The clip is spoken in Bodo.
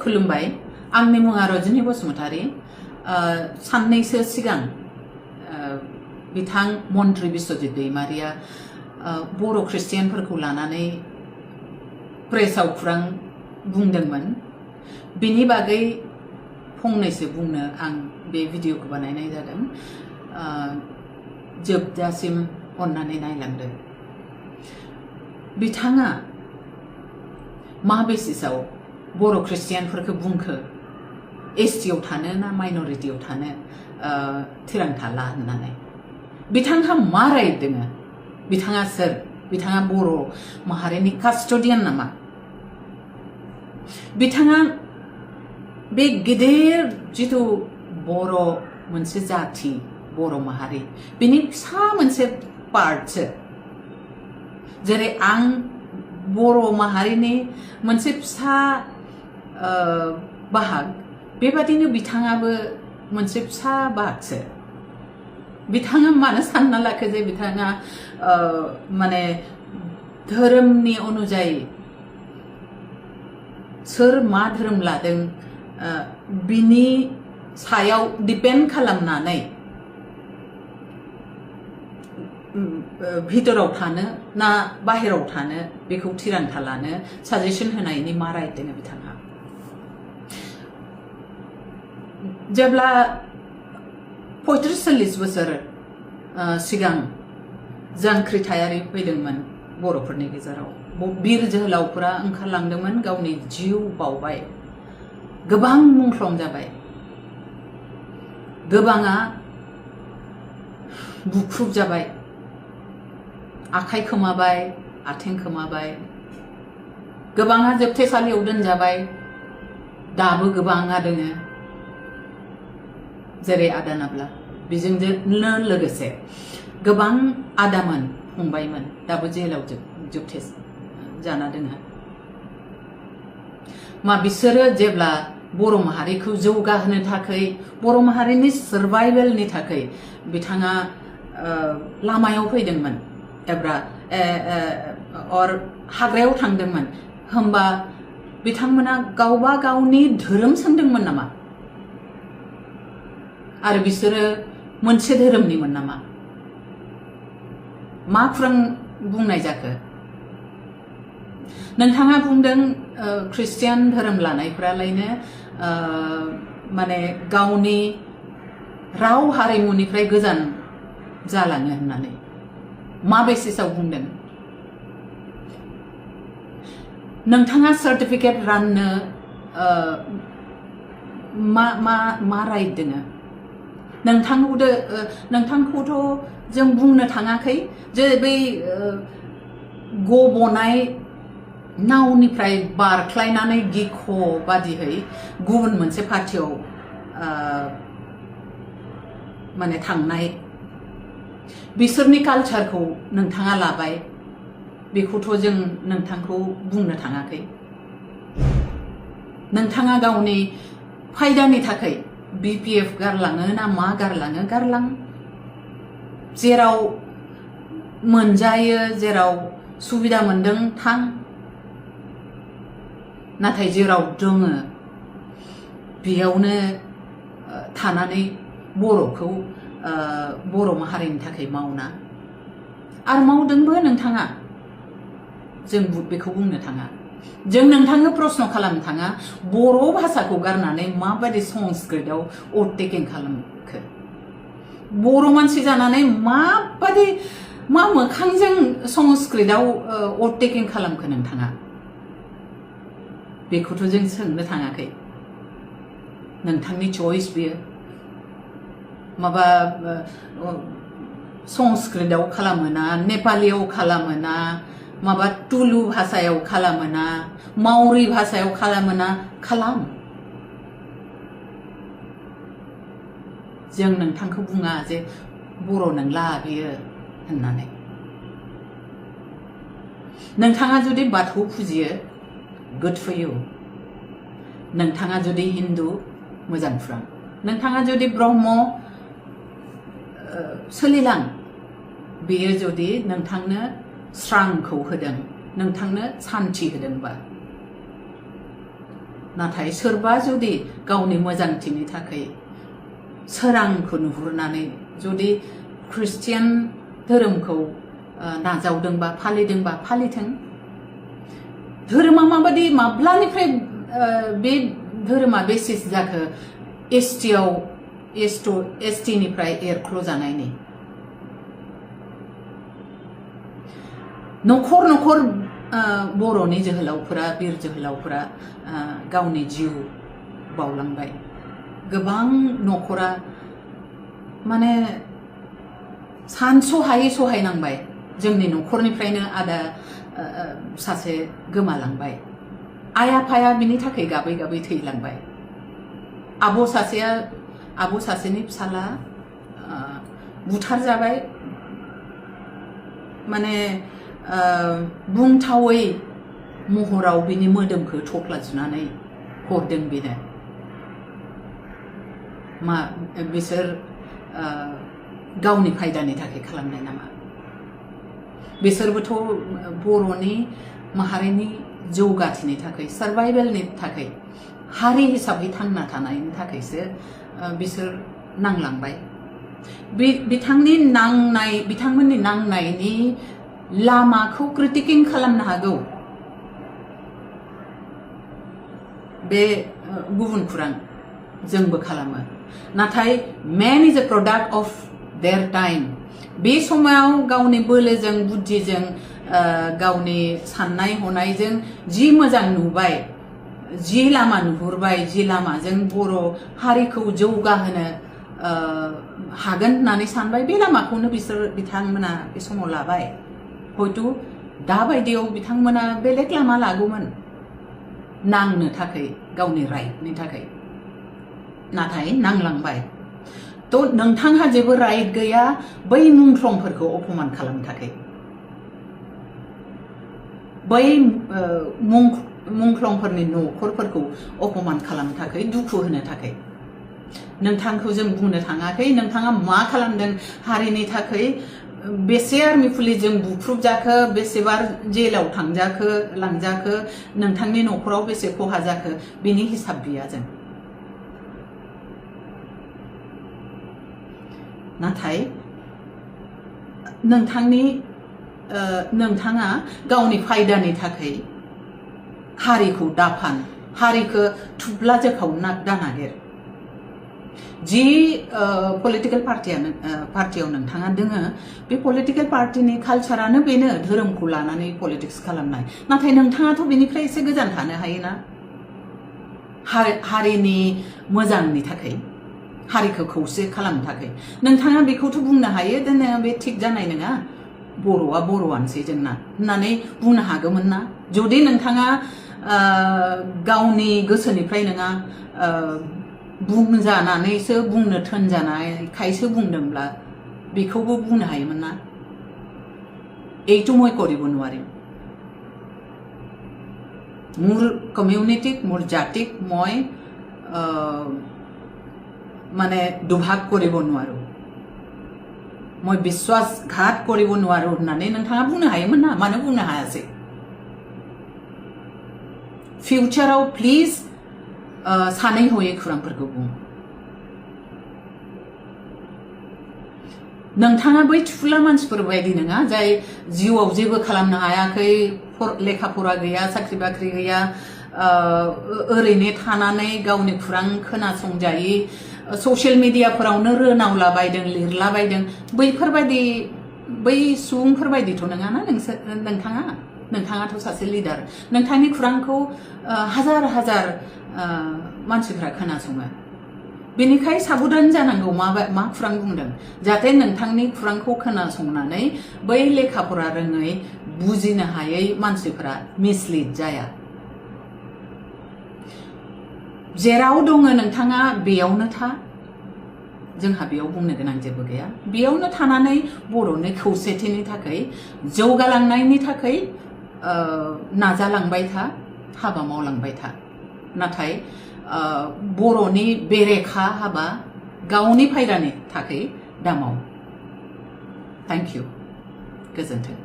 खुलुमबाय आंनि मुङा रजनी बसुमतारी साननैसो सिगां बिथां मन्त्रि बिश्वजित दैमारिया बर' ख्रिस्टियानफोरखौ लानानै प्रेसाव खुरां बुंदोंमोन बिनि बागै फंनैसो बुंनो आं बे भिडिअखौ बानायनाय जादों जोबजासिम अन्नानै नायलांदो बिथाङा मा बेसिसआव बर' ख्रिस्टियानफोरखौ बुंखो एसटिआव थानो ना माइनरिटियाव थानो थिरांथा ला होननानै बिथांहा मा राइट दोङो बिथाङा सोर बिथाङा बर' माहारिनि कास्टडियान नामा बिथाङा बे गिदिर जिथु बर' मोनसे जाथि बर' माहारि बिनि फिसा मोनसे पार्टसो जेरै आं बर' माहारिनि मोनसे फिसा बाहाग बेबादिनो बिथाङाबो मोनसे फिसा बाहागसो बिथाङा मानो सानना लाखो जे बिथाङा माने धोरोमनि अनुजायै सोर मा धोरोम लादों बिनि सायाव डिपेन्ड खालामनानै भितराव थानो ना बाहेराव थानो बेखौ थिरांथा लानो साजेसन होनायनि मा राइट दङ बिथांहा जेब्ला 35-40 बोसोर सिगां जांख्रिथायारि फैदोंमोन बर'फोरनि गेजेराव बिर जोहोलावफोरा ओंखारलांदोंमोन गावनि जिउ बावबाय गोबां मुंख्लं जाबाय गोबाङा बुख्रुब जाबाय आखाइ खोमाबाय आथिं खोमाबाय गोबाङा जोबथेसालियाव दोनजाबाय दाबो गोबाङा दोङो जेरै आदा नाब्ला बेजोंनो लोगोसे गोबां आदामोन फंबायमोन दाबो जेलाव जोबथे जाना दोङो मा बिसोरो जेब्ला बर' माहारिखौ जौगाहोनो थाखाय बर' माहारिनि सार्भाइभेलनि थाखाय बिथाङा लामायाव फैदोंमोन एब्रा हाग्रायाव थांदोंमोन होमबा बिथांमोना गावबा गावनि धोरोम सोंदोंमोन नामा आरो बिसोरो मोनसे धोरोमनिमोन नामा मा खुरां बुंनाय जाखो नोंथाङा बुंदों ख्रिस्टियान धोरोम लानायफ्रालायनो माने गावनि राव हारिमुनिफ्राय गोजान जालाङो होननानै मा बेसिसआव बुंदों नोंथाङा सार्टिफिकेट राननो मा राइट दोङो नोंथांखौथ' जों बुंनो थाङाखै जे बै गबनाय नावनिफ्राय बारख्लायनानै गिख' बादिहै गुबुन मोनसे पार्टियाव माने थांनाय बिसोरनि कालचारखौ नोंथाङा लाबाय बेखौथ' जों नोंथांखौ बुंनो थाङाखै नोंथाङा गावनि फायदानि थाखाय BPF गारलाङो ना मा गारलाङो गारलां जेराव मोनजायो जेराव सुबिदा मोनदों थां नाथाय जेराव दङो बेयावनो थानानै बर'खौ बर' माहारिनि थाखाय मावना आरो मावदोंबो नोंथाङा जों बेखौ बुंनो थाङा जों नोंथांनो प्रश्न खालामनो थाङा बर' भाषाखौ गारनानै माबायदि संस्कृतआव अभारटेकिं खालामखो बर' मानसि जानानै माबायदि मा मोखांजों संस्कृतआव अभारटेकिं खालामखो नोंथाङा बेखौथ' जों सोंनो थाङाखै नोंथांनि चॉइस बियो माबा संस्कृतआव खालामोना नेपालियाव खालामोना माबा तुलु भाषायाव खालामोना मावरी भाषायाव खालामोना खालाम जों नोंथांखौ बुङा जे बर' नंला बियो होननानै नोंथाङा जुदि बाथौ फुजियो गुड फॉर यू नोंथाङा जुदि हिन्दु मोजां खुरां नोंथाङा जुदि ब्रह्म सोलिलां बेयो जुदि नोंथांनो स्रांखौ होदों नोंथांनो सान्थि होदोंबा नाथाय सोरबा जुदि गावनि मोजांथिनि थाखाय सोरांखौ नुहुरनानै जुदि ख्रिस्टियान धोरोमखौ नाजावदोंबा फालिदोंबा फालिथों। धोरोमा माबादि माब्लानिफ्राय बे धोरोमा बेसिस जाखो एसटिनिफ्राय एरख्ल'जानायनि न'खर न'खर बर'नि जोहोलावफोरा बिर जोहोलावफोरा गावनि जिउ बावलांबाय। गोबां न'खरा माने सानस'हायै सहायनांबाय। जोंनि न'खरनिफ्रायनो आदा सासे गोमालांबाय। आइ आफाया बिनि थाखाय गाबै गाबै थैलांबाय। आब' सासेनि फिसाला बुथारजाबाय। माने बुंथावै महराव बिनि मोदोमखौ थफ्ला जुनानै हरदों बेनो। बिसोर गावनि फायदानि थाखाय खालामनाय नामा? बिसोरबोथ' बर'नि माहारिनि जौगाथिनि थाखाय सार्भाइभेलनि थाखाय हारि हिसाबै थांना थानायनि थाखायसो बिसोर नांलांबाय। बिथांमोननि नांनायनि लामाखौ क्रिटिकिं खालामनो हागौ बे गुबुन खुरां, जोंबो खालामो। नाथाय man is a product of their time। बे समाव गावनि बोलोजों बुद्धिजों गावनि साननाय हनायजों जि मोजां नुबाय, जि लामा नुहुरबाय, जि लामाजों बर' हारिखौ जौगाहोनो हागोन होननानै सानबाय, बे लामाखौनो बिथांमोना बे समाव लाबाय। हयथ' दाबायदियाव बिथांमोना बेलेग लामा लागौमोन नांनो थाखाय, गावनि राइटनि थाखाय, नाथाय नांलांबाय। थ' नोंथांहा जेबो राइट गैया बै मुंख्लंफोरखौ अपमान खालामनो थाखाय, बै मुंख्लंफोरनि न'खरफोरखौ अपमान खालामनो थाखाय, दुखु होनो थाखाय। नोंथांखौ जों बुंनो थाङाखै नोंथाङा मा खालामदों हारिनि थाखाय, बेसे आर्मि पुलिसजों बुख्रुबजाखो, बेसेबार जेलाव लांजाखो, नोंथांनि न'खराव बेसे खहा जाखो, बिनि हिसाब गैया जों। नाथाय नोंथाङा गावनि फायदानि थाखाय हारिखौ दाफान, हारिखौ थुब्ला जोखावना दानागिर। जि पलिटिकेल पार्टियाव नोंथाङा दोङो, बे पलिटिकेल पार्टिनि कालचारानो बेनो धोरोमखौ लानानै पलिटिक्स खालामनाय। नाथाय नोंथाङाथ' बेनिफ्राय एसे गोजान थानो हायोना, हारिनि मोजांनि थाखाय, हारिखौ खौसे खालामनो थाखाय। नोंथाङा बेखौथ' बुंनो हायो दिनै बे थिग जानाय नङा, बर'आ बर'आनोसै जोंना होननानै बुंनो हागौमोन ना। जुदि नोंथाङा गावनि गोसोनिफ्राय नङा बुंजानानैसो बुंनो थोनजानायखायसो बुंदोंब्ला बेखौबो बुंनो हायोमोन ना। এইটো মই কৰিব নোৱাৰিম, মোৰ কমিউনিটিক, মোৰ জাতিক মই মানে দুভাগ কৰিব নোৱাৰো, মই বিশ্বাসঘাত কৰিব নোৱাৰো होननानै नोंथाङा बुंनो हायोमोन ना। मानो बुंनो हायासै? फिउचाराव प्लिज सानै हयै खुरांफोरखौ बुं। नोंथाङा बै थुला मानसिफोर बायदि नङा जाय जिउआव जेबो खालामनो हायाखै, लेखा फरा गैया, साख्रि बाख्रि गैया, ओरैनो थानानै गावनि खुरां खोनासंजायै ससियेल मिडियाफोरावनो रोनावलाबायदों, लिरलाबायदों। बै सुबुंफोरबायदिथ' नङाना नोंथाङाथ' सासे लिडार। नोंथांनि खुरांखौ हाजार हाजार मानसिफ्रा खोनासङो। बेनिखाय साबधान जानांगौ मा खुरां बुंदों, जाहाथे नोंथांनि खुरांखौ खोनासंनानै बै लेखा फरा रोङै, बुजिनो हायै मानसिफोरा मिसलिड जाया। जेराव दङ नोंथाङा बेयावनो था, जोंहा बेयाव बुंनो गोनां जेबो गैया। बेयावनो थानानै बर'नि खौसेथिनि थाखाय, जौगालांनायनि थाखाय नाजालांबाय था, हाबा मावलांबाय था। नाथाय बर'नि बेरेखा हाबा गावनि फायदानि थाखाय दामाव। थेंक इउ, गोजोन्थों।